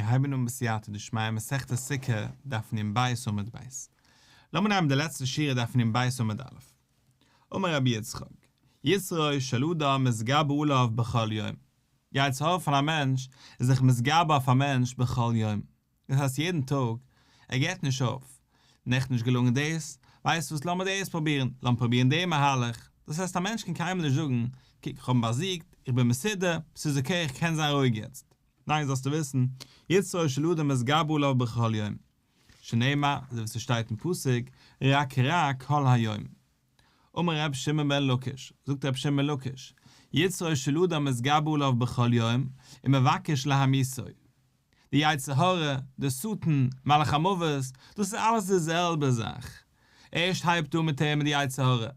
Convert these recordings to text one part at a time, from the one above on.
מיר הייבן אן בסייעתא דשמיא מסכת סוכה, דף נ ב עמוד ב'. לאמיר נעמען די לעצטע שורה דף נ ב עמוד א'. אמר רבי יצחק, יצרו של אדם מתגבר עליו בכל יום. יצר הרע פון א מענטש איז זיך מתגבר אויף א מענטש בכל יום. דאס הייסט יעדן טאג, ער געבט נישט אויף. נעכטן נישט געלונגען דאס, ווייסט וואס לאמיר דאס פרובירן, לאמיר פרובירן די מהלך. דאס הייסט א מענטש קען קיינמאל נישט זאגן, קוק איך האב אים באזיגט, איך בין מסודר, ס'איז okay, איך קען זיין רואיג יעצט. ניין זאלסטו וויסן, יצרו של אדם מתגבר עליו בכל יום. שנאמר, אזוי ווי ס'שטייט אין פסוק, רק רע כל היום. אמר ר' שמעון בן לקיש, זאגט ר' שמעון בן לקיש, יצרו של אדם מתגבר עליו בכל יום, ומבקש להמיתו. די יצר הרע, די שטן, מלאך המוות, דאס איז אלעס די זעלבע זאך. ערשט הייבט אן מיט אים מיט די יצר הרע,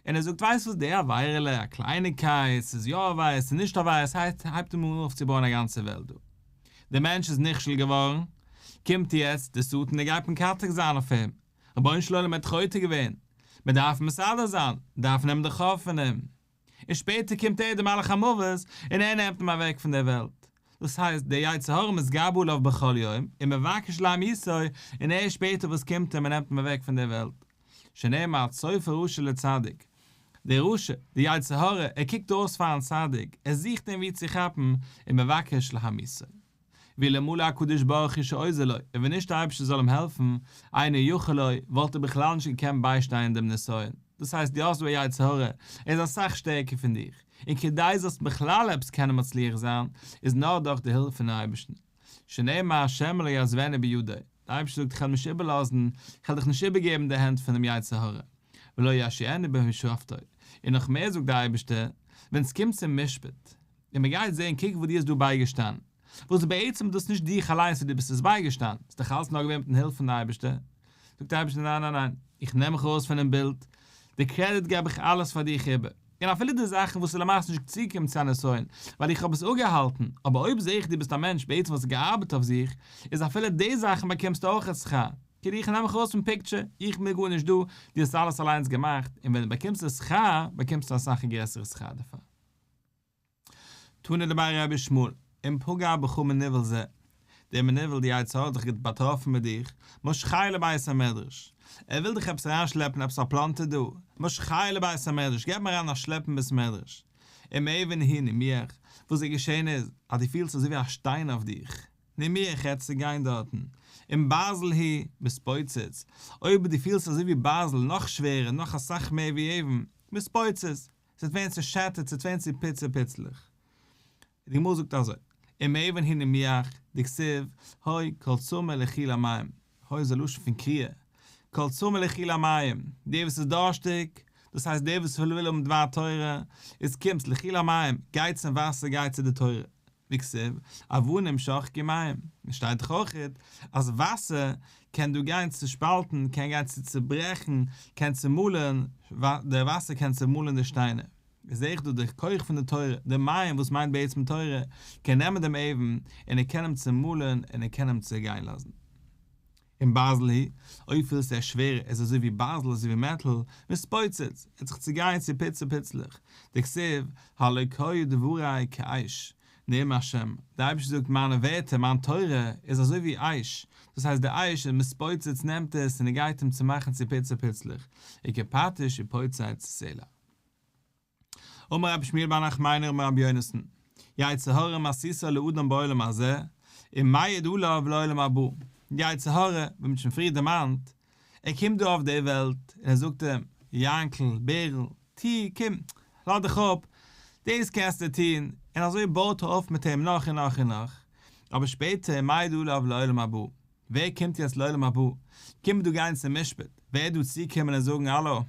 און ער זאגט ווייסט וואס די עבירה'לע, א קלייניקייט, ס'איז יא עבירה, ס'איז נישט עבירה, ס'הייסט הייבט אים אן אויפצובויען א גאנצע וועלט דא. דער מענטש איז נכשל געווארן, קומט יעצט די שטן און גייט מקטרג זיין אויף אים, רבונו של עולם ער האט חוטא געווען, מען דארף מסדר זיין, מען דארף נעמען די חוב פון אים. און שפעטער קומט ער דער מלאך המוות און ער נעמט אים אוועק פון דער וועלט. דאס הייסט, דער יצר הרע מתגבר עליו בכל יום, ומבקש להמיתו, און ער שפעטער וואס קומט אים און נעמט אים אוועק פון דער וועלט. שנאמר צופה רשע לצדיק. דער רשע, דער יצר הרע, ער קוקט אויס פאר'ן צדיק, ער זוכט אים ווי צו כאפן, ומבקש להמיתו. ואלמלא הקדוש ברוך הוא שעוזר לו, און ווען נישט דער אייבערשטער זאל אים העלפן, אינו יכול לו, וואלט ער בכלל נישט געקענט ביישטיין דעם נסיון. דאס הייסט, דו האסט דא א יצר הרע, ער איז אסאך שטערקער פון דיך, און כדי זאלסט בכלל עפעס קענען מצליח זיין, איז נאר דורך די הילף פונעם אייבערשטן. שנאמר השם לא יעזבני בידו, דער אייבערשטער זאגט איך וועל נישט איבערלאזן, איך וועל דיך נישט איבערגעבן אין די הענט פונעם יצר הרע, ולא ישאירני במשפטו, און נאך מער זאגט דער אייבערשטער, ווען עס קומט צום משפט, און מען גייט זען קוק וואס דו האסט דא בייגעשטאנען, וואס בעצם איז דאס נישט דיך אליינס וואס דו ביסט עס בייגעשטאנען, ס'איז דאך אלעס נאר געווען מיטן הילף פון די אייבערשטער, זאגט דער אייבערשטער ניין ניין ניין, איך נעם מיך ארויס פונעם בילד, די קרעדיט געב איך אלעס פאר דיך איבער, און אפילו די זאכן וואס איז למעשה נישט צוגעקומען צו א נסיון, ווייל איך האב עס אפגעהאלטן, אבער אויב זע איך דו ביסט א מענטש בעצם וואס האט געארבעט אויף זיך, איז אפילו די זאכן באקומסטו אויך שכר, כאילו איך נעם מיך ארויס פון picture, איך בין גארנישט דא, דו האסט אלעס אליינס געמאכט, און ווען דו באקומסט די שכר, באקומסטו אסאך א גרעסערע שכר דערפאר. תנא דבי רבי ישמעאל, אם פגע בך מנוול זה, דער מנוול די יצר הרע האט זיך גוט באטראפן מיט דיך, משכהו לבית המדרש, ער וויל דיך עפעס אריינשלעפן עפעס א פלאנטער דא, משכהו לבית המדרש, געב אים אריין א שלעפ אין בית מדרש. אם אבן הוא נימוח, וואס איז געשען איז, אז דו פילסט אזוי ווי א שטיין אויף דיך, נימוח רעדט צו גיין דארטן, אם ברזל הוא, מתפוצץ, אויב דו פילסט אזוי ווי ברזל, נאך שווערער, נאך אסאך מער ווי אבן, מתפוצץ, ס'וועט ווערן צעשעטערט, ס'וועט ווערן צו פיצי פיצלעך. די גמרא זאגט אזוי, אם אבן הוא נימוח, דכתיב, הוי כל צמא לכו למים, הוי איז א לשון פון קריאה, כל צמא לכו למים, דער וואס איז דארשטיג, דאס הייסט דער וואס וויל האבן דבר תורה, איז קומט לכו למים, גיי צום וואסער, גיי צו די תורה. וכתיב, אבנים שחקו מים, עס שטייט דאך אויכעט אז וואסער קען דא גיין צושפאלטן, קען גיין צו צוברעכן, קען צומאלן, די וואסער קען צומאלן די שטיינער. זעה איך דא די כח פון די תורה, די מים וואס מיינט בעצם תורה, קען נעמען דעם אבן און ער קען אים צומאלן און ער קען אים צעגיין לאזן. אם ברזל הוא, אויב פילסטו עס שווער, עס איז אזוי ווי ברזל אזוי ווי מעטאל, מתפוצץ, ער האט זיך צעגייען צו פיצי פיצלעך, דכתיב, הלא כה דברי כאש, נאום השם, דער אייבערשטער זאגט מיינע ווערטער, מיין תורה, איז אזוי ווי אש, דאס הייסט די אש איז מתפוצץ נעמט עס און ער גייט אים צומאכן צו פיצי פיצלעך, וכפטיש יפוצץ סלע. אמר רבי שמואל בר נחמני אמר רבי יונתן, יצר הרע מסיתו לאדם בעולם הזה, ומעיד עליו לעולם הבא. די יצר הרע, ווי מ'האט שוין פריער דערמאנט, ער קומט דא אויף די וועלט, און ער זאגט אים, יענקל, בערל, טו, קום, לאז דיך אפ, דאס קענסטו טון, און אזוי בויט ער אויף מיט אים נאך און נאך און נאך, אבער שפעטער ומעיד עליו לעולם הבא, ווער קומט יעצט לעולם הבא? קומט דא גיין צום משפט, ווער דא צוקומען און זאגן האלא,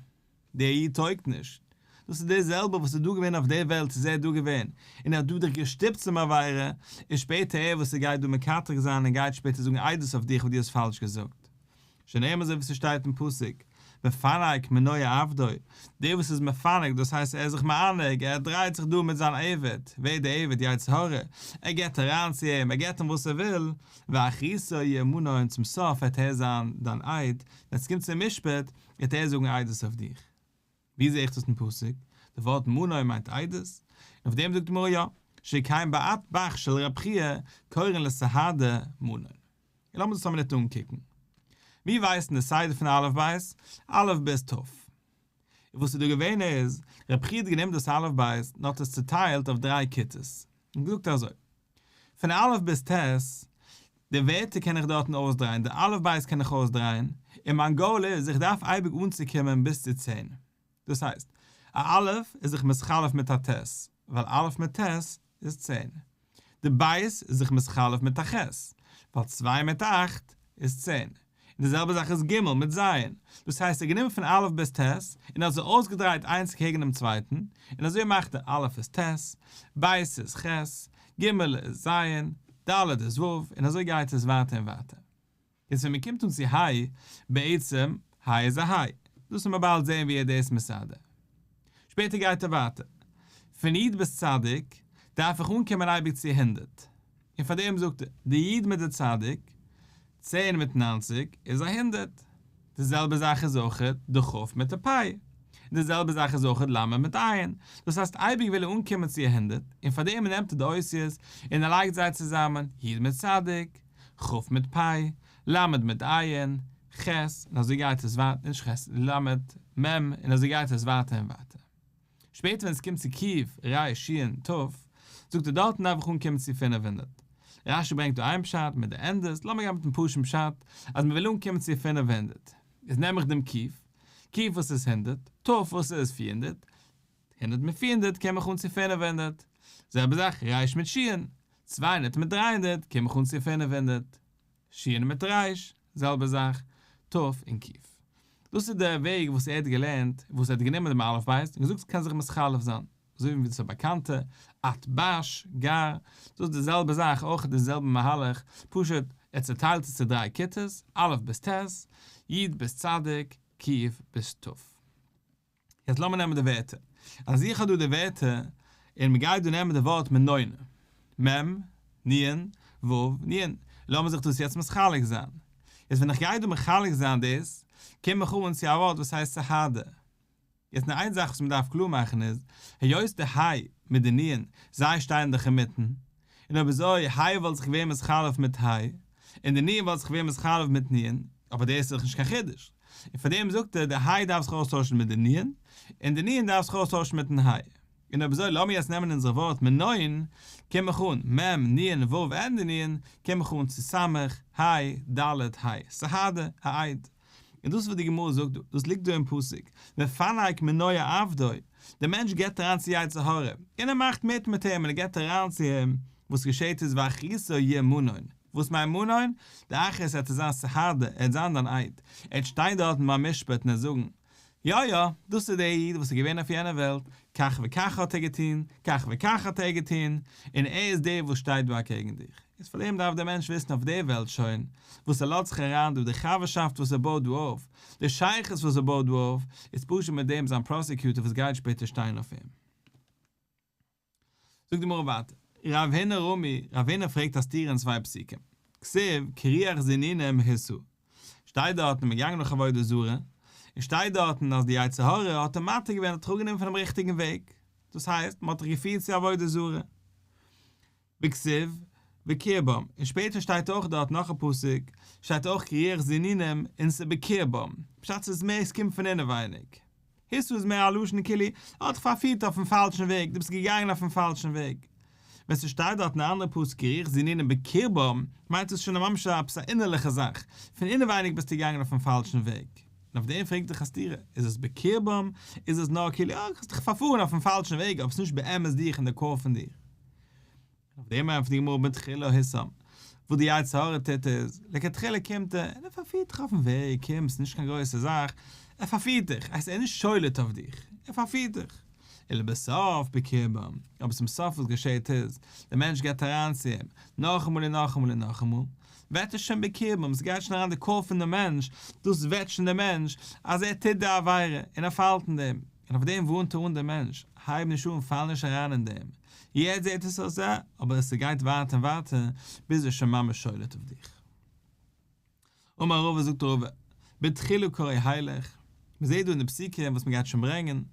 דער איד טויגט נישט. דאס איז דער זעלבער וואס איז דא געווען אויף דער וועלט איז ער דא געווען, און ער האט דא דיך געשטופט צום עבירה, און שפעטער ער וואס ער גייט דא מקטרג זיין און גייט שפעטער זאגן עדות אויף דיך וואס דו האסט פאלש געזאגט. שנאמר אזוי ווי ס'שטייט אין פסוק, מפנק מנוע עבדו, דער וואס איז מפנק דאס הייסט ער איז זיך מענג, ער דרייט זיך דא מיט זיין עבד, ווער איז דער עבד? יצר הרע, ער געבט אריין צו אים, ער געבט אים וואס ער וויל, ואחריתו יהיה מנוי און צום סוף וועט ער זיין דיין עד, ווען ס'קומט צום משפט, וועט ער זאגן עדות אויף דיך. ווי זעה איך דאס אין פסוק? די ווארט מנוי מיינט עדות? און אויף דעם זאגט די גמרא יא. שכן באט ב"ח של רב חייא קורין לסהדא מנון. און לאמיר דאס א מינוט אנקוקן. מיר ווייסן די סדר פון אלף בית, אלף בית ת'. און וואס איז דא געווען איז, רב חייא האט גענומען דאס אלף בית און האט עס צוטיילט אויף דריי כיתות, און געזאגט אזוי, פון א' ביז ט', די ווערטער קען איך דארטן אויסדרייען, די אלף בית קען איך אויסדרייען, און מיין goal איז איך דארף אייביג אנצוקומען ביז צו צען. דאס הייסט, א א' איז זיך מתחלף מיט א ט', ווייל א' מיט ט' איז צען. די בית איז זיך מתחלף מיט א ח', ווייל צוויי מיט אכט איז צען. און די זעלבע זאך איז ג' מיט ז'. דאס הייסט ער האט גענומען פון א' ביז ט' און האט זיי אויסגעדרייט איינס קעגן דעם צווייטן, און אזוי מאכט ער א' איז ט', ב' איז ח', ג' איז ז', ד' איז ו', און אזוי גייט עס ווייטער און ווייטער. יעצט ווען מען קומט אן צו ה', בעצם, ה' איז א ה'. דאס וועט מען באלד זען ווי ער דאס מסדר. שפעטער גייט ער ווייטער. פון י' ביז צדיק דארף איך אנקומען אייביג צו הונדערט. און פאר דעם זאגט ער, די י' מיט די צדיק, צען מיט ניינציג איז א הונדערט. די זעלבע זאך איז אויכעט די כ' מיט די פ'. און די זעלבע זאך איז אויכעט ל' מיט ע'. דאס הייסט אייביג וויל ער אנקומען צו א הונדערט, און פאר דעם נעמט ער די אותיות און ער לייגט זיי צוזאמען, י' מיט צדיק, כ' מיט פ', ל' מיט ע', ח', און אזוי גייט עס ווייטער, נישט ח', ל', מ', און אזוי גייט עס ווייטער און ווייטער. שפעטער ווען עס קומט צו ק', ר', ש', ת', זאגט ער דארטן דארף איך אנקומען צו 500. רש"י ברענגט דא איין פשט מיט די ענדעס, לאמיר גיין מיטן פשוט'ן פשט, אז מען וויל אנקומען צו 500, איז נעם איך דעם ק', ק' וואס איז הונדערט, ת' וואס איז 400, הונדערט מיט 400 קום איך אן צו 500. זעלבע זאך ר' מיט ש', 200 מיט 300 קום איך אן צו 500. ש' מיט ר', זעלבע זאך, ת' און ק'. דאס איז דער וועג וואס ער האט געלערנט, וואס ער האט גענומען דעם אלף בית און געזאגט ס'קען זיך מתחלף זיין, אזוי ווי דאס איז א באקאנטע את בש גר, דאס איז די זעלבע זאך אויך די זעלבע מהלך, פשוט ער צעטיילט עס צו דריי כיתות, א' ביז ט', י' ביז צדיק, ק' ביז ת'. יעצט לאמיר נעמען די ווערטער. אז איך האב דא די ווערטער, און מען גייט דא נעמען די ווארט מנון. מ', נ', ו', נ'. לאמיר זיך דאס יעצט מתחלק זיין. יעצט ווען איך גיי דא מחלק זיין דאס, קום איך אן צו א ווארט וואס הייסט סהדה. יעצט נאר איין זאך וואס מען דארף קלאר מאכן איז, היות די ה' מיט די נ', זיי שטייען דאך אינמיטן, און אויב אזוי, ה' וואלט זיך געווען מתחלף מיט ה', און די נ' וואלט זיך געווען מתחלף מיט נ', אבער דאס איז דאך נישט קיין חידוש. און פאר דעם זאגט ער, די ה' דארף זיך אויסטוישן מיט די נ', און די נ' דארף זיך אויסטוישן מיטן ה'. און אויב אזוי, לאמיר יעצט נעמען אונזער ווארט מנון, קום איך אן, מ', נ', ו', ענדע נ', קום איך אן צו ס', ה', ד', ה', סהדה, העד. און דאס איז וואס די גמרא זאגט דא, דאס ליגט דא אין פסוק, מפנק מנוע עבדו, דער מענטש געבט אריין צו יצר הרע, און ער מאכט מיט מיט אים און ער געבט אריין צו אים, וואס געשעט איז ואחריתו יהיה מנון, וואס מיינט מנון? די אחרית וועט ער זיין סהדה, ער וועט זיין דיין עד, ער וועט שטיין דארטן ביים משפט און ער וועט זאגן, יא יא, דאס איז דער איד וואס איז געווען אויף יענע וועלט, כך וכך האט ער געטון, כך וכך האט ער געטון, און ער איז דער וואס שטייט דא אקעגן דיך. איז פאר דעם דארף דער מענטש וויסן אויף דער וועלט שוין, וואס ער לאזט זיך אריין דא, די חבר'שאפט וואס ער בויט דא אויף, די שייכות וואס ער בויט דא אויף, איז פשוט מיט דעם זיין prosecutor וואס גייט שפעטער שטיין אויף אים. זאגט די גמרא ווייטער, רב הונא רמי, רב הונא פרעגט א סתירה אין צוויי פסוקים, כתיב כרוח זנונים הסה, שטייט דארטן מ'איז געגאנגען נאך עבודה זרה, און שטייט דארטן אז די יצר הרע האט אים מתיר געווען האט דיך אראפגענומען פונעם ריכטיגן וועג, דאס הייסט מ'האט דיך געפירט צו עבודה זרה. וכתיב בקרבם, און שפעטער שטייט אויך דארט נאך א פסוק, שטייט אויך כרוח זנונים און ס'איז בקרבם, פשט ס'איז מער ס'קומט פון אינעווייניג. הסה איז מער א לשון כאילו ער האט דיך פארפירט אויפן פאלשן וועג, דו ביסט געגאנגען אויפן פאלשן וועג. ווען ס'שטייט דארט אין א אנדערע פסוק כרוח זנונים בקרבם, מיינט עס שוין ממש עפעס א אינערליכע זאך, פון אינעווייניג ביסטו געגאנגען אויפן פאלשן וועג. און אויף דעם פרעגט זיך א סתירה, איז עס בקרבם, איז עס נאר כאילו אה, האסט דיך פארפארן אויפן פאלשן וועג, אבער ס'איז נישט באמת דיך און די core פון דיר. אויף דעם ענטפערט די גמרא בתחילה הסה, וואס די יצר הרע טוט איז, לכתחילה קומט ער און ער פארפירט דיך אויפן וועג, קום, ס'איז נישט קיין גרויסע זאך, ער פארפירט דיך, ער איז נישט שולט אויף דיך, ער פארפירט דיך, ולבסוף בקרבם, אבער צום סוף וואס געשעהט איז, דער מענטש געבט אריין צו אים, נאכאמאל און נאכאמאל און נאכאמאל, ווערט עס שוין בקרבם, ס'גייט שוין אריין די core פון דעם מענטש, דאס ווערט שוין דער מענטש, אז ער טוט די עבירה, און ער פאלט אין דעם, און אויף דעם ווארנט ער אן דעם מענטש, הייב נישט אן, פאל נישט אריין אין דעם, יעצט זעט עס אויס א, אבער עס גייט ווייטער און ווייטער, ביז עס איז שוין ממש שולט אויף דיך. אמר רבא זאגט רבא, בתחילה קרוי הילך, מען זעט דא אין די פסוקים וואס מען גייט שוין ברענגען,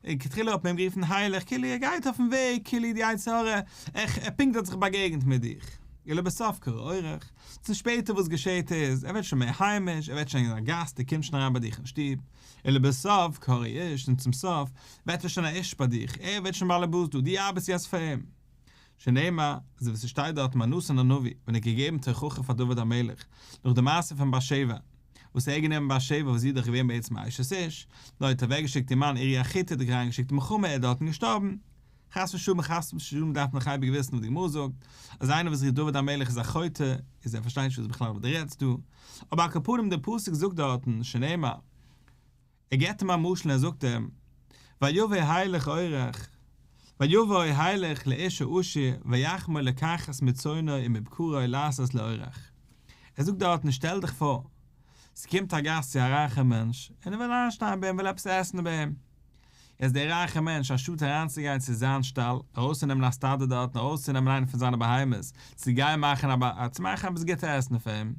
לכתחילה האט מען אים גערופן הילך, כאילו ער גייט אויפן וועג, כאילו די יצר הרע, ער פונקט האט זיך באגעגנט מיט דיך. ולבסוף קרוי אורח, צום שפעטער וואס געשעהט איז, ער ווערט שוין מער היימיש, ער ווערט שוין א גאסט, ער קומט שוין אריין ביי דיך אין שטוב, ולבסוף קרוי איש, און צום סוף ווערט ער שוין א איש ביי דיך, ער ווערט שוין באלעבאס דא, דו ארבעסט יעצט פאר אים. שנאמר, אזוי ווי ס'שטייט דארט ביי נתן הנביא, ווען ער האט געגעבן תוכחה פאר דוד המלך, נאך די מעשה פון בת שבע, וואס ער האט גענומען בת שבע וואס זי איז דאך געווען בעצם א אשת איש, נאר ער האט אוועקגעשיקט איר מאן אוריה החתי האט ער אריינגעשיקט אין מלחמה ער איז דארטן געשטארבן. חס ושלום חס ושלום דארף מען דאך אייביג וויסן וואס די גמרא זאגט, אז איינער וואס רופט דוד המלך איז א חוטא, איז ער פארשטייט נישט וואס בכלל וואס דו רעדסט דא, אבער על כל פנים דער פסוק זאגט דארטן, שנאמר, ער געבט אים א משל און ער זאגט אים, ויבא הילך אורח, ויבא הילך לאיש העשיר ויחמול לקחת מצאנו ומבקרו לעשות לאורח. ער זאגט דארטן שטעל דיך פאר, ס'קומט א גאסט צו א רייכער מענטש, און ער וויל איינשטיין ביי אים, וויל עפעס עסן ביי אים. איז דער רייכער מענטש אנשטאט אריינצוגיין צו זיין שטאל, ארויסצונעמען א סטאדע דארטן, ארויסצונעמען איינע פון זיינע בהמות, צו גיין מאכן א, צו מאכן עפעס גוטע עסן פאר אים,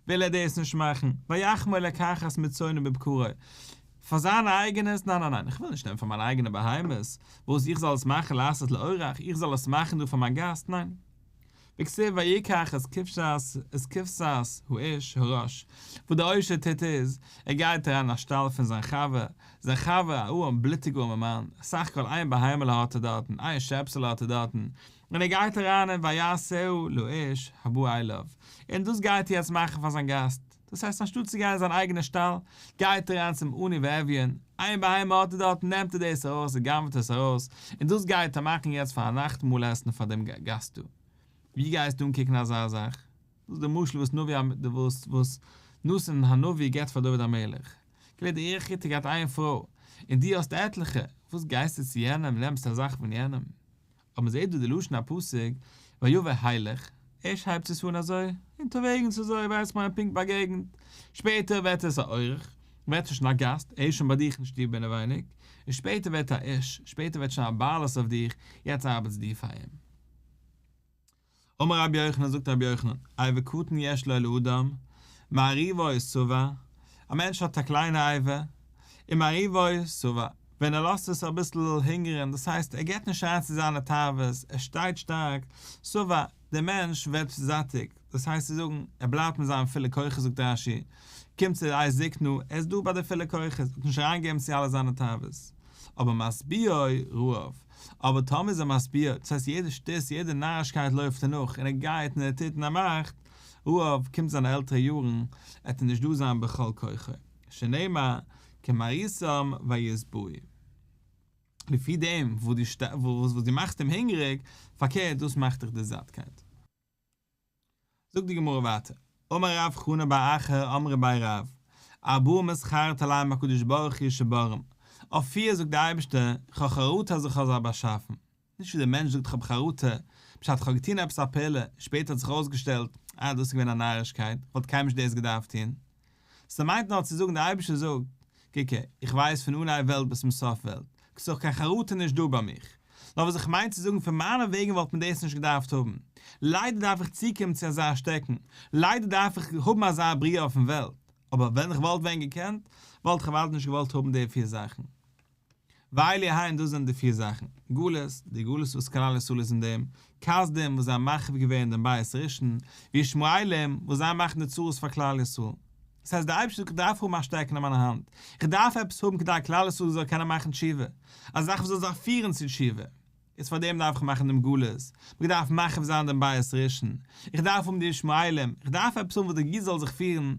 וויל ער דאס נישט מאכן, ויחמול לקחת מצאנו ומבקרו, פאר זיינע אייגענעס, ניין ניין ניין, איך וויל נישט נעמען פאר מיינע אייגענע בהמות, וואס איך זאל עס מאכן לעשות לאורח, איך זאל עס מאכן דא פאר מיין גאסט, ניין. וכתיב ויקח את כבשת את כבשת האיש הרש, וואס דער עושר טוט איז, ער גייט אריין אין א שטאל פון זיין חבר, זיין חבר א ארעם בלוטיג ארעמער מאן, סך הכל איין בהמה'לע האט ער דארטן, איין שעפסעלע האט ער דארטן, און ער גייט אריין און ויעשה לאיש הבא אליו, און דאס גייט ער יעצט מאכן פאר זיין גאסט, דאס הייסט אנשטאט צו גיין אין זיין אייגענע שטאל, גייט ער אריין צום עני ואביון, איין בהמה האט ער דארט, נעמט ער דאס ארויס און גנב'ט עס ארויס, און דאס גייט ער מאכן יעצט פאר א נאכטמאל עסן פאר דעם גאסט דא. ווי גייסטו אנקוקן אזא זאך? דאס איז די משל וואס נביא וואס וואס נתן הנביא געבט פאר דוד המלך. כאילו דער אוריה החתי געהאט איין פרוי, און דו האסט עטליכע, וואס גייסטו צו יענעם, נעמסט א זאך פון יענעם? אבער מען זעט דא די לשון הפסוק ויבא הילך, ערשט הייבט עס אן אזוי, אונטערוועגנס אזוי ווייסט מען פונקט באגעגנט, שפעטער ווערט עס א אורח, ווערט ער שוין א גאסט, ער איז שוין ביי דיך אין שטוב אינעווייניג, און שפעטער ווערט א איש, שפעטער ווערט שוין א בעלות אויף דיך, יעצט ארבעטסט דו פאר אים. אמר רבי יוחנן זאגט רבי יוחנן, אבר קטן יש לו לאדם, מרעיבו שבע, א מענטש האט א קליינע אבר, ומרעיבו שבע, ווען ער לאזט עס אביסל הונגערן, דאס הייסט ער געבט נישט אריין צו זיינע תאוות, ער שטייט שטארק, שבע, דער מענטש ווערט זאטיג, דאס הייסט צו זאגן, ער בלייבט מיט זיינע פולע כוחות זאגט רש"י, קומט צו עת זקנה, ער איז דא ביי די פולע כוחות, האט נישט אריינגעגעבן צו אלע זיינע תאוות. אבער משביעו רעב, אבער טאמער איז ער משביעו, דאס הייסט יעדע שטות, יעדע נארישקייט לויפט ער נאך, און ער גייט און ער טוט און ער מאכט, רעב, קומט זיינע עלטערע יארן, עט ער נישט דא זיין בכל כוחו, שנאמר, כמרעיתם וישבעו. לפי דעם וואס דו מאכסט אים הונגעריג, פארקערט דאס מאכט דיך די זאטקייט. זאגט די גמרא ווייטער, אמר רב חנא בר אחא אמרי בי רב, ארבעה מתחרט עליהם הקדוש ברוך הוא שבראם, אויף פיר זאגט דער אייבערשטער, איך האב חרטה אז איך האב זיי באשאפן, נישט ווי דער מענטש זאגט איך האב חרטה, פשט איך האב געטון עפעס א פעולה, שפעטער האט זיך ארויסגעשטעלט, אה דאס איז געווען א נארישקייט, איך וואלט קיינמאל נישט דאס געדארפט טון. ס'מיינט נאר צו זאגן דער אייבערשטער זאגט, קוק הער, איך ווייס פון אנהייב וועלט ביז צום סוף וועלט, ס'איז אויך קיין חרטה נישט דא ביי מיך. נאר וואס איך מיין צו זאגן פון מיינע וועגן וואלט מען דאס נישט געדארפט האבן. ליידער דארף איך צוקומען צו אזא שטעקן, ליידער דארף איך האבן אזא בריאה אויפן וועלט, אבער ווען איך וואלט ווען געקענט, וואלט איך אוודאי נישט געוואלט האבן די פיר זאכן. ואלו הן דאס זענען די פיר זאכן, גלות, די גלות וואס כלל ישראל איז אין דעם, כשדים וואס זיי האבן מחריב געווען דעם בית ראשון, וישמעאלים וואס זיי מאכן די צרות פאר כלל ישראל. דאס הייסט דער אייבערשטער זאגט איך דארף האבן א שטעקן אין מיין האנט, איך דארף עפעס האבן כדי כלל ישראל זאל קענען מאכן תשובה, א זאך וואס זאל זיי פירן צו תשובה, איז פאר דעם דארף איך מאכן דעם גלות, מען דארף מחריב זיין דעם בית ראשון, איך דארף האבן די ישמעאלים, איך דארף עפעס האבן וואס דער איד זאל זיך פירן,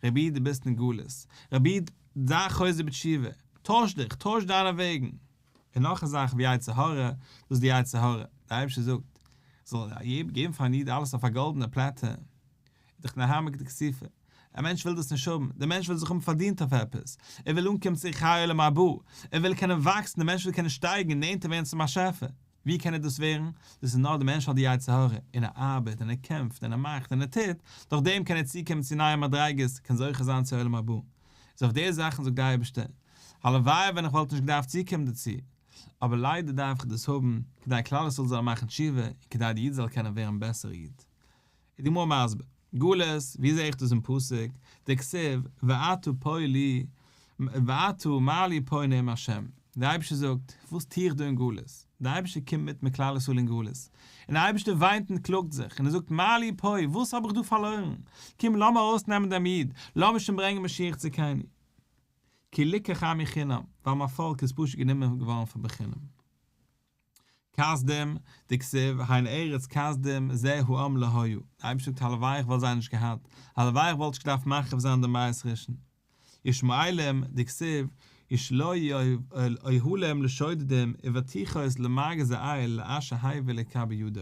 רבי איד דו ביסט אין גלות, רבי איד זיי חוזר בתשובה, טויש דיך, טויש דיינע וועגן. און נאך א זאך ויצר הרע, דאס איז די יצר הרע, דער אייבערשטער זאגט, זאל געבן פארן איד אלעס אויף א גאלדענע פלאטער, איז דאך נהמא דכיסופא, א מענטש וויל דאס נישט האבן, דער מענטש וויל זיך האבן פארדינט אויף עפעס, ער וויל אנקומען צו חיי עולם הבא, ער וויל קענען וואקסן, דער מענטש וויל קענען שטייגן און נענטער ווערן צום באשעפער, ווי קען ער דאס ווערן? דאס איז נאר דער מענטש האט די יצר הרע, און ער ארבעט און ער קעמפט און ער מאכט און ער טוט, דורך דעם קען ער צוקומען צו נייע מדריגות, קען זוכה זיין צו עולם הבא. איז אויף די זאכן זאגט דער אייבערשטער, הלוואי ווען איך וואלט נישט געדארפט צוקומען דערצו, אבער ליידער דארף איך דאס האבן, כדי כלל ישראל זאל מאכן תשובה, און כדי די איד זאל קענען ווערן בעסערע איד. איז די גמרא מסביר, גלות, ווי זעה איך דאס אין פסוק, דכתיב, ועתה פה לי, ועתה מה לי פה נאם השם. דער אייבערשטער זאגט, וואס טו איך דא אין גלות? דער אייבערשטער קומט מיט מיט כלל ישראל אין גלות, און דער אייבערשטער וויינט און קלאגט זיך, און ער זאגט, מה לי פה, וואס האב איך דא פארלוירן? קום לאמיר ארויסנעמען דעם איד, לאמיר שוין ברענגען משיח צדקינו. כי ליקח עמי חינם, ווייל מיין פאלק איז פשוט גענומען געווארן פאר בחינם. כשדים, דכתיב, הן ארץ כשדים, זה העם לא היה. דער אייבערשטער זאגט הלוואי איך וואלט זיי נישט געהאט, הלוואי איך וואלט נישט געדארפט מחריב זיין דעם בית ראשון. ישמעאלים, דכתיב, ישלו אוהלים לשודדים ובטוחות למרגזי איל לאשר הביא אלוקה בידו.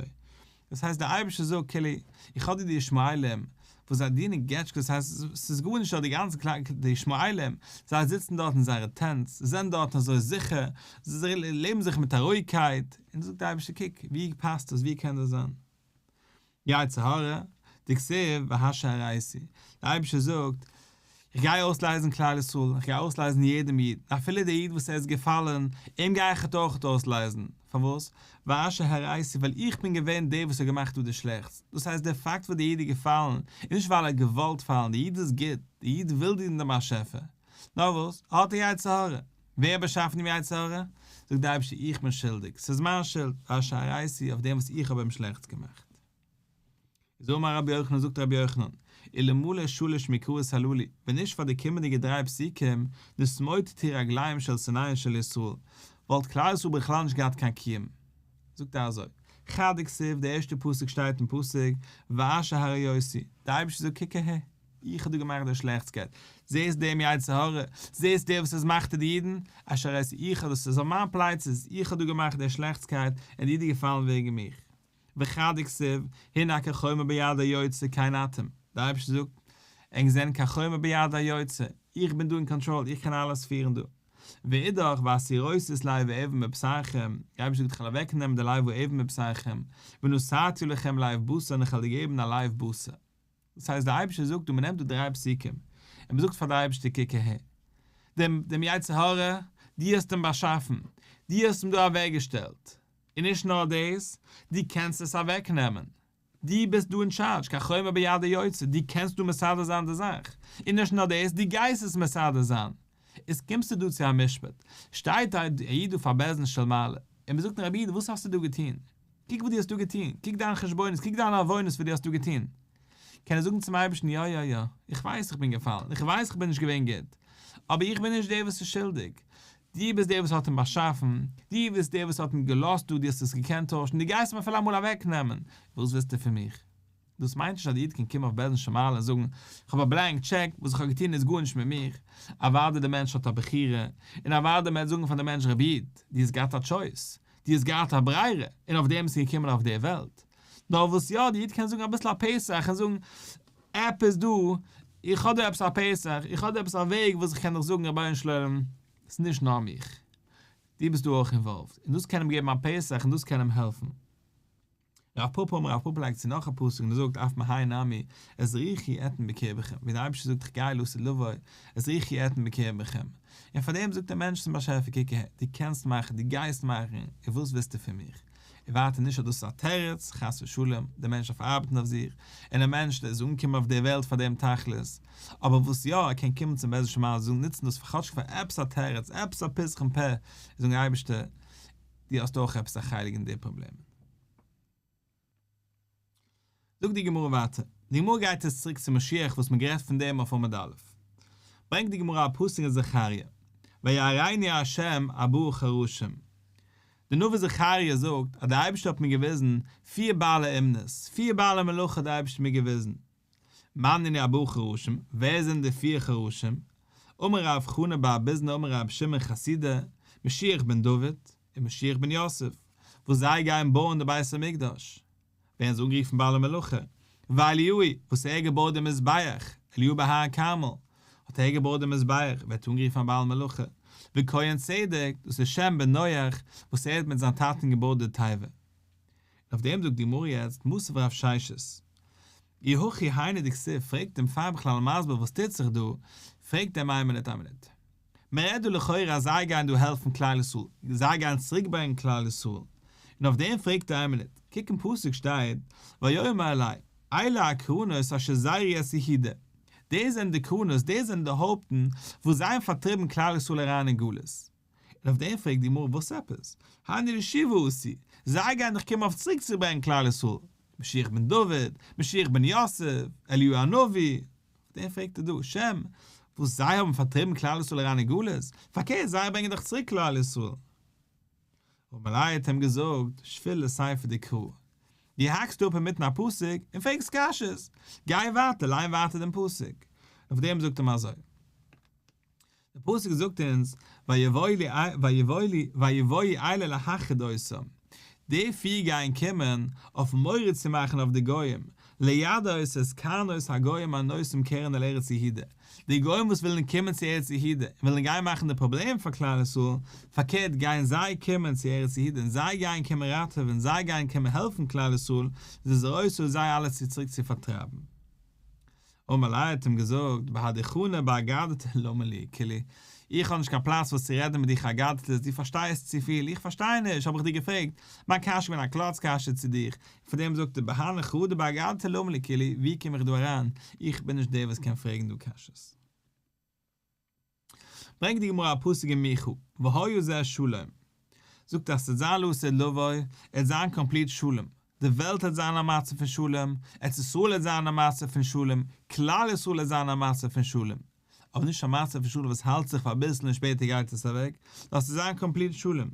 דאס הייסט דער אייבערשטער זאגט כאילו, איך האב דיר די ישמעאלים, וואס זיי דינען געטשקעס, דאס הייסט ס'איז גארנישט דארט די גאנצע כלל די ישמעאלים, זיי זיצן דארט אין זייערע טענטס, זיי זענען דארט אזוי זיכער, זיי לעבן זיך מיט א רואיגקייט, און זאגט דער אייבערשטער קוק, ווי פאסט דאס, ווי קען דאס זיין? יצר הרע, דכתיב ואשר הרעיתי, דער אייבערשטער זאגט, איך גיי אויסלייזן כלל ישראל, איך גיי אויסלייזן יעדעם איד, אפילו דער איד וואס ער איז געפאלן, אים גיי איך אויך אויסלייזן, פארוואס? ואשר הרעיתי, ווייל איך בין געווען דער וואס האט געמאכט דא די שלעכטס, דאס הייסט דער פאקט וואס דער איד איז געפאלן, איז נישט ווייל ער האט געוואלט פאלן, דער איד איז גוט, דער איד וויל דינען דעם באשעפער, נאר וואס, ער האט א יצר הרע, ווער האט באשאפן דעם יצר הרע? זאגט דער אייבערשטער איך בין שולדיג, ס'איז מיין שולד, ואשר הרעיתי, אויף דעם וואס איך האב אים שלעכטס געמאכט. איז אמר רבי יוחנן זאגט רבי יוחנן, אלמלא שלש מקראות הללו, ווען נישט פאר די קומענדיגע דריי פסוקים, נתמוטטו רגליהם של שונאיהם של ישראל, וואלט כלל ישראל בכלל נישט געהאט קיין קיום. זאגט ער אזוי, חד דכתיב, די ערשטע פסוק שטייט אין פסוק, ואשר הרעותי, דער אייבערשטער זאגט קוק אהער, איך האב דא געמאכט די שלעכטסקייט, זעסט דעם יצר הרע, זעסט דער וואס איז מחטיא די אידן, אשר הרעיתי איך האב דאס איז אויף מיין פלייצעס, איך האב דא געמאכט די שלעכטסקייט, און די אידן געפאלן וועגן מיך. וחד דכתיב, הנה כחומר ביד היוצר כן אתם, דער אייבערשטער זאגט, ענק זענען כחומר ביד היוצר, איך בין דא אין קאנטראל, איך קען אלעס פירן דא. ואידך והסירותי את לב האבן מבשרכם, דער אייבערשטער זאגט איך וועל אוועקנעמען די לב האבן מבשרכם, ונתתי לכם לב בשר און איך וועל דיר געבן א לב בשר. דאס הייסט דער אייבערשטער זאגט דא מען נעמט דא דריי פסוקים און מען זאגט פאר די אייבערשטער קוק אהער, דעם דעם יצר הרע, דו האסט אים באשאפן, דו האסט אים דא אוועקגעשטעלט, און נישט נאר דאס, דו קענסט עס אוועקנעמען, דו ביסט דא אין טשארדזש, כחומר ביד היוצר, דו קענסט דא מסדר זיין די זאך, און נישט נאר דאס, דו גייסט עס מסדר זיין. איז קומסטו דא צו א משפט, שטייט א איד דא פאר בית דין של מעלה, און מען זאגט אים רבי איד וואס האסטו דא געטון? קוק וואס דו האסט דא געטון, קוק דיינע חשבונות, קוק דיינע עוונות וואס דו האסט דא געטון. קען ער זאגן צום אייבערשטן, יא יא יא, איך ווייס איך בין געפאלן, איך ווייס איך בין נישט געווען גוט, אבער איך בין נישט דער וואס איז שולדיג, דו ביסט דער וואס האט אים באשאפן, דו ביסט דער וואס האט אים געלאזט דא, דו האסט עס געקענט טוישן, דו גייסט אים אפילו אמאל אוועקנעמען, וואס ווילסטו פון מיך? דאס מיינט נישט אז די איד קען קומען אויף בית דין של מעלה און זאגן, איך האב א בלענק טשעק, וואס איך האב געטון איז גארנישט מיט מיך. אוודאי דער מענטש האט א בחירה, און אוודאי מען וועט זאגן פאר דעם מענטש רבי איד, דו האסט געהאט א טשויס, דו האסט געהאט א ברירה, און אויף דעם ביסטו געקומען אויף דער וועלט. נאר וואס יא, די איד קען זאגן אביסל א פתח און זאגן, עפעס דא, איך האב דא עפעס א פתח, איך האב דא עפעס א וועג וואס איך קען דיך זאגן רבונו של עולם, ס'איז נישט נאר מיך, דו ביסט דא אויך אינוואלווד, און דאס קען אים געבן א פתח און דאס קען אים העלפן. רב פפא אמר רב פפא לייגט צו נאך א פסוק און ער זאגט אף מהאי נמי את רוחי אתן בקרבכם, ווי דער אייבערשטער זאגט איך גיי לעתיד לבוא את רוחי אתן בקרבכם, און פאר דעם זאגט דער מענטש צום באשעפער קוק אהער, דו קענסט מאכן, דו גייסט מאכן, און וואס ווילסטו פון מיך? און ווייטער נישט אז דאס איז א תירוץ, חס ושלום, דער מענטש דארף ארבעטן אויף זיך, און דער מענטש איז אנגעקומען אויף דער וועלט פאר דעם תכלית, אבער וואס יא, ער קען קומען צום בית דין של מעלה זאגן נוצן דאס פאר כאטש פאר עפעס א תירוץ, עפעס א פתחון פה, און זאגן אייבערשטער, דו האסט אויך עפעס א חלק אין די פראבלעמען. זאגט די גמרא ווייטער, די גמרא גייט יעצט צוריק צו משיח וואס מ'האט גערעדט פון דעם אויף עמוד א'. ברענגט די גמרא א פסוק אין זכריה, ויראני ה' ארבעה חרשים. די נביא זכריה זאגט אז דער אייבערשטער האט מיר געוויזן פיר בעלי אומנות, פיר בעלי מלאכה האט דער אייבערשטער מיר געוויזן. מאן נינהו ארבעה חרשים, ווער זענען די פיר חרשים? אמר רב חנא בר ביזנא אמר רבי שמעון חסידא, משיח בן דוד, און משיח בן יוסף, וואס זיי גייען בויען די בית המקדש, ווערן זיי אנגערופן בעלי מלאכה, ואליהו, וואס ער האט געבויט די מזבח, אליהו בהר הכרמל, האט ער געבויט די מזבח, ווערט אנגערופן א בעל מלאכה, וכהן צדק, דאס איז שם בן נח, וואס ער האט מיט זיין טאטן געבויט די תיבה. און אויף דעם זאגט די גמרא יעצט, מתיב רב ששת, אי הכי היינו דכתיב, פרעגט אים פאר בכלל מסביר וואס טוט זיך דא, פרעגט אים איין מינוט איין מינוט, מען רעדט דא לכאורה אז זיי גייען דא העלפן כלל ישראל, זיי גייען צוריק ברענגען כלל ישראל, און אויף דעם פרעגט ער איין מינוט, קוק אין פסוק שטייט, ויאמר אלי, אלה הקרנות אשר זרו את יהודה, דאס זענען די קרנות, דאס זענען די הויפטן וואס זיי האבן פארטריבן כלל ישראל אריין אין גלות. און אויף דעם פרעגט די גמרא וואס עפעס? היינו לשיבה אתו, זיי גייען דאך קומען אויף צוריק צו ברענגען כלל ישראל, משיח בן דוד, משיח בן יוסף, אליהו הנביא, אויף דעם פרעגט ער דא, שם, וואס זיי האבן פארטריבן כלל ישראל אריין אין גלות, פארקערט זיי ברענגען דאך צוריק כלל ישראל. אמר ליה האט אים געזאגט, שביל לסיפא דקרא, דו האקסט אפ אינמיטן א פסוק און פרעגסט קשיות, גיי ווייטער ליין ווייטער דעם פסוק, אויף דעם זאגט אים אזוי. דער פסוק זאגט אונז, ויבואו אלה להחריד אותם, די פיר גייען קומען אויף מורד צו מאכן אויף די גוים, לידות את קרנות הגוים הנושאים קרן אל ארץ יהודה, די גוים וואס ווילן קומען צו ארץ יהודה און ווילן גיין מאכן די פראבלעם פאר כלל ישראל, פארקערט גייען זיי קומען צו ארץ יהודה און זיי גייען קומען ראטעווען, זיי גייען קומען העלפן כלל ישראל, לזרותה זיי אלע צו צוריק צו פארטרייבן. אמר ליה האט אים געזאגט, בהדחנא באגדתא למה לי, כאילו, איך האב נישט קיין פלאץ וואס צו רעדן מיט דיך אגדתות, דו פארשטייסט צופיל, איך פארשטיי נישט, האב איך דיר געפרעגט, מיין קשיא איז געווען א קלאץ קשיא צו דיך, און פאר דעם זאגט ער, בהנך חדא באגדתא למה לי, כאילו, ווי קום איך דא אריין, איך בין נישט דער וואס קען פרעגן דא קשיות. ברענגט די גמרא א פסוק אין מיכה, והיה זה שלום, זאגט אז ס'וועט זיין לעתיד לבוא, עט זיין complete שלום, די וועלט העט זיין א מצב פון שלום, ארץ ישראל העט זיין א מצב פון שלום, כלל ישראל העט זיין א מצב פון שלום, אבער נישט א מצב פון שלום וואס האלט זיך פאר אביסל און שפעטער גייט עס אוועק, נאר ס'וועט זיין complete שלום.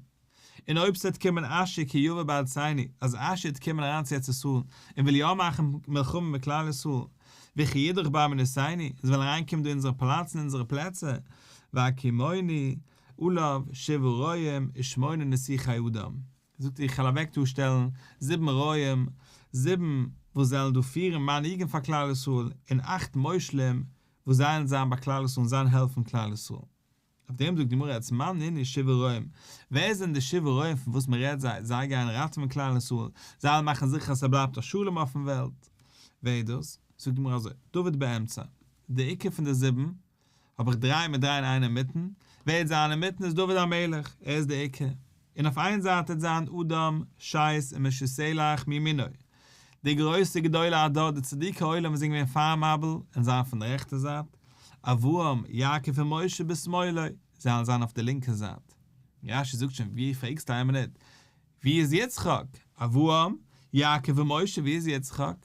און אויב ס'וועט קומען אשור כי יבא בארצנו, אז אשור וועט קומען אריין צו ארץ ישראל, און וויל יא מאכן מלחמה מיט כלל ישראל, וכי ידרך בארמנותינו, און זיי וועלן אריינקומען דא אין אונזערע פאלאצן און אונזערע פלעצער, והקימוני עליו שבעה רועים ושמונה נסיכי אדם, זאגט ער איך וועל אוועק דא שטעלן זיבן רועים, זיבן וואס זעלן דא פירן מנהיגים פאר כלל ישראל, און אכט מושלים וואס זיי זיין ביי כלל ישראל און זיין העלפן כלל ישראל. אויף דעם זאגט די גמרא את מאן נינהו שבעה רועים, ווער זענען די שבעה רועים פון וואס מען רעדט זיי, זיי גייען ראטעווען כלל ישראל, זיי וועלן מאכן זיכער אז ס'בלייבט א שלום אויפן וועלט, ווער איז דאס? זאגט די גמרא אזוי, דוד באמצע, די עיקר פון די זיבן, האב איך דריי מיט דריי און איינער אינמיטן, ווער וועט זיין אינמיטן איז דוד המלך, ער איז די עיקר, און אויף איין זייט וועט זיין אדם, שת און מתושלח מימינו, די גרויסע גדולי הדור די צדיקי עולם וואס זענען געווען פאר מבול און זיין פון די רעכטע זייט, אברהם, יעקב און משה בשמאלו, זיי וועלן זיין אויף די לינקע זייט. רש"י זאגט שוין ווי פרעגסטו איין מינוט, ווי איז יצחק? אברהם, יעקב און משה ווי איז יצחק?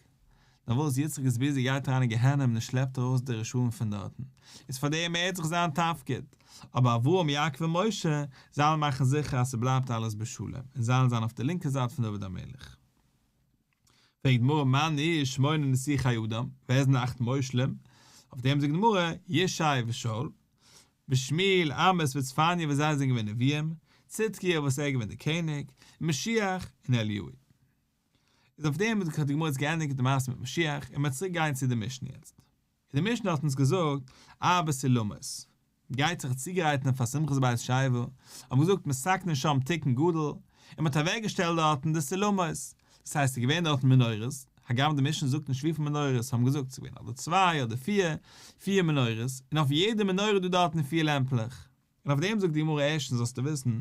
נאר וואס יצחק איז busy גייט אריין אין גיהנום און שלעפט ארויס די רשעים פון דארטן, איז פאר דעם ער האט זיך זיין תפקיד, אבער אברהם יעקב און משה זיי וועלן מאכן זיכער אז ס'בלייבט אלעס בשלום, און זיי וועלן זיין אויף די לינקע זייט פון דוד המלך. פרעגט די גמרא מאן ניהו שמונה נסיכי אדם, ווער זענען די אכט מושלים? אויף דעם זאגט די גמרא, ישי ושאול, ושמואל, עמוס וצפניה וואס זיי זענען געווען נביאים, צדקיה וואס ער איז געווען דער קעניג, משיח, און אליהו. איז אויף דעם האט די גמרא יעצט געענדיגט די מעשה מיט משיח, און מ'וועט צוריק גיין צו די משנה יעצט. און די משנה האט אונז געזאגט, ארבע סולמות, גייט זיך צוגרייטן פאר שמחת בית השואבה, האט מען געזאגט מתקנין שם תיקון גדול, און מען האט אוועק געשטעלט דארטן די סולמות, דאס הייסט ס'איז געווען דארטן מנורות, הגם די משנה זאגט נישט וויפיל מנורות, האבן געזאגט ס'איז געווען אדער צוויי אדער פיר, פיר מנורות, און אויף יעדע מנורה איז דא דארטן פיר לעמפלעך. און אויף דעם זאגט די גמרא ערשטנס זאלסטו וויסן,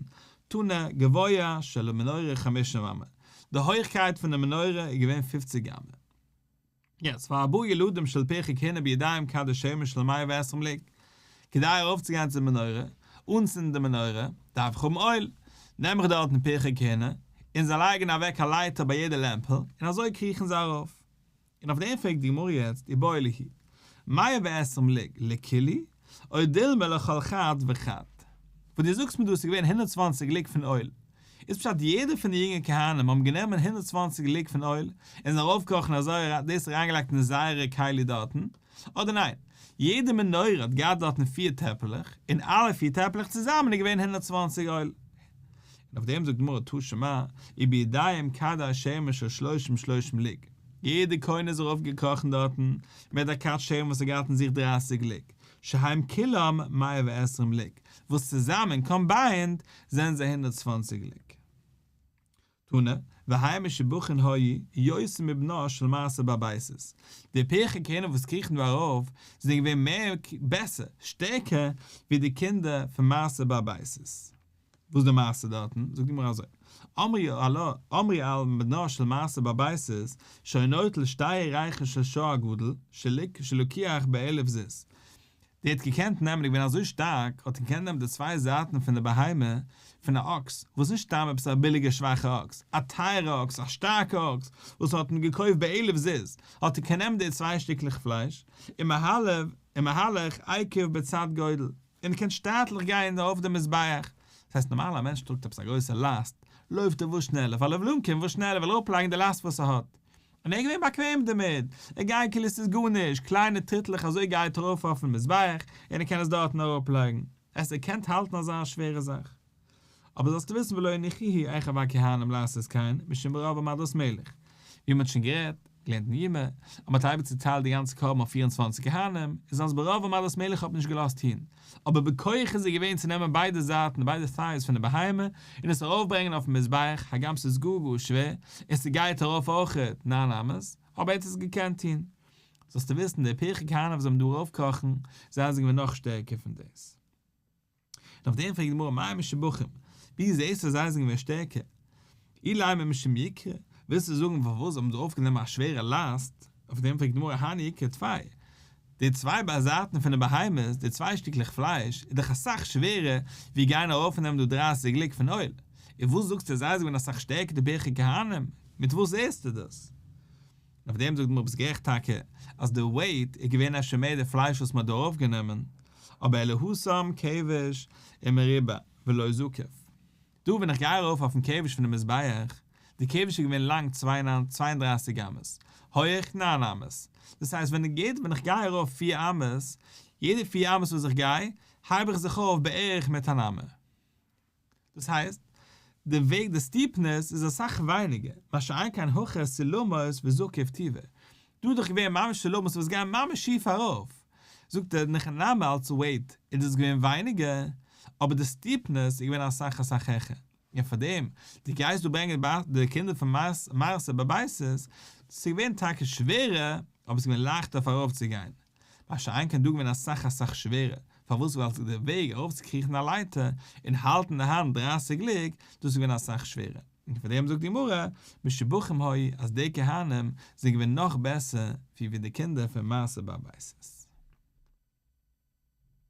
תנא, גבוה של מנורה חמישים אמה, די הויכקייט פון די מנורה איז געווען פופציג אמה. יעצט וארבעה ילדים של פרחי כהונה בידיים כדי שמן של מאה ועשרים לוג, כדי ארויפצוגיין צום מנורה, אנצינדן די מנורה, דארף איך האבן אויל, נעם איך דארטן פרחי כהונה, און זיי לייגן אוועק א לייטער ביי יעדע לעמפל, און אזוי קריכן זיי ארויף. און אויף דעם פרעגט די גמרא יעצט איבעיא להו, מאה ועשרים לוג לכולהו, או דילמא לכל חד וחד. וואס דו זאגסט מיר דא ס'איז געווען 120 לוג פון אויל, איז פשט יעדער פון די יונגע כהנים האבן גענומען 120 לוג פון אויל און זענען ארויפגעקראכן אזוי דאס אריינגעלייגט אין זייערע כלי דארטן, אדער ניין, יעדע מנורה האט געהאט דארטן פיר טעפעלעך, און אלע פיר טעפעלעך צוזאמען איז געווען 120 אויל. און אויף דעם זאגט די גמרא תא שמע, ובידיהם כדי שמן של שלושים שלושים לוג, יעדע כהן איז ארויף געקראכן דארטן מיט א כד שמן וואס האט געהאט אין זיך 30 לוג, שהם כולם 120 לוג, וואס צוזאמען combined זענען זיי 120 לוג. תנא, והן משובחין היו יותר מבנה של מרתא בר בייתוס. די פרחי כהונה וואס קריכן דא ארויף זענען געווען מער בעסער, שטערקער, ווי די קינדער פון מרתא בר בייתוס. וואס איז די מעשה דארטן? זאגט די גמרא אזוי, אמרו על בנו של מרתא בר בייתוס שהיה נוטל שתי ירכות של שור הגדול שלקוח באלף זוז. דער האט געקענט נעמען, געווען אזוי שטארק, האט געקענט נעמען די צוויי זייטן פון די בהמה, פון א אקס, וואס נישט סתם עפעס א ביליגע שוואכע אקס, א טייערע אקס, א שטארקע אקס, וואס האט מען געקויפט באלף זוז, האט ער קען נעמען די צוויי שטיקלעך פלייש, ומהלך עקב בצד גודל, און ער קען שטאטליך גיין אויף די מזבח. דאס הייסט נארמאל א מענטש טראגט עפעס א גרויסע לאסט, לויפט ער וואס שנעלער, ווייל ער וויל אנקומען וואס שנעלער, וויל אראפלייגן די לאסט וואס ער האט. און ער איז געווען באקוועם דערמיט, ער גייט כאילו עס איז גארנישט, קליינע טריטלעך אזוי גייט ער ארויף אויפן מזבח, און ער קען עס דארטן אראפלייגן. עס ער קענט האלטן אזא שווערע זאך. אבער זאלסטו וויסן ולא הניחוהו אחיו הכהנים לעשות כן, משום ברוב עם הדרת מלך. ווי מען האט שוין גערעדט, געלערנט אין יומא, אז מען האט אייביג צוטיילט די גאנצע קרבן אויף 24 כהנים, איז אלס ברוב עם הדרת מלך האט מען נישט געלאזט טון. אבער בכח איז ער געווען צו נעמען ביידע זייטן, ביידע thighs פון די בהמה, און עס ארויפברענגען אויפן מזבח, הגם ס'איז גאר גאר שווער, און ס'גייט ארויף אויכעט 9 אמות, אבער ער האט עס געקענט טון. זאלסטו וויסן, די פרחי כהנים וואס זענען דא ארויפקראכן, זיי זענען געווען נאך שטערקער פון דאס. און אויף דעם פרעגט די גמרא, מאי משובחים? ווי זעסטו אז זיי זענען געווען שטערקער? אילימא משום יקרא, ווילסטו זאגן פארוואס האבן זיי אויפגענומען א שווערע לאסט? אויף דעם פרעגט די גמרא, הני יקרא טפי. די צוויי זייטן פון די בהמות, די צוויי שטיקלעך פלייש, איז דאך אסאך שווערער ווי גיין ארויפנעמען דא 30 לוג פון אויל. און וואס זאגסטו זיי זענען געווען אסאך שטערקער די פרחי כהנים? מיט וואס זעסטו דאס? און אויף דעם זאגט די גמרא, ביסט גערעכט טאקע אז די weight איז געווען אפשר מער די פלייש וואס מ'האט דא ארויפגענומען, אבער אלא התם כבש ומרובע ולא זקיף. דא ווען איך גיי ארויף אויפן כבש פונעם מזבח, די כבש איז געווען לאנג 32 אמות, הויעך 9 אמות. דאס הייסט ווען איך ווען איך גיי ארויף 4 אמות, יעדע 4 אמות וואס איך גיי, הייב איך זיך אויף בערך מיט אן אמה. דאס הייסט, די וועג, די steepness איז אסאך ווייניגער, מה שאין כן הכא סולמות וזקיף טובא. דא איז דאך געווען ממש סולמות וואס גייען ממש שיף ארויף. זאגט ער, אין הכי נמי אלס weight איז דאס געווען ווייניגער, אבער די steepness איז געווען אסאך אסאך העכער. און פאר דעם, דו גייסט דא ברענגען די קינדער פון מרתא בר בייתוס, ס'איז געווען טאקע שווערער, אבער ס'איז געווען לייכטער אויף ארויפצוגיין. מה שאין כן דא געווען אסאך אסאך שווערער. פארוואס? ווייל די וועג ארויפצוקריכן א לייטער און האלטן די האנט 30 לוג, דאס איז געווען אסאך שווערער. און פאר דעם זאגט די גמרא, משובחים היו, אז די כהנים זענען געווען נאך בעסער ווי די קינדער פון מרתא בר בייתוס.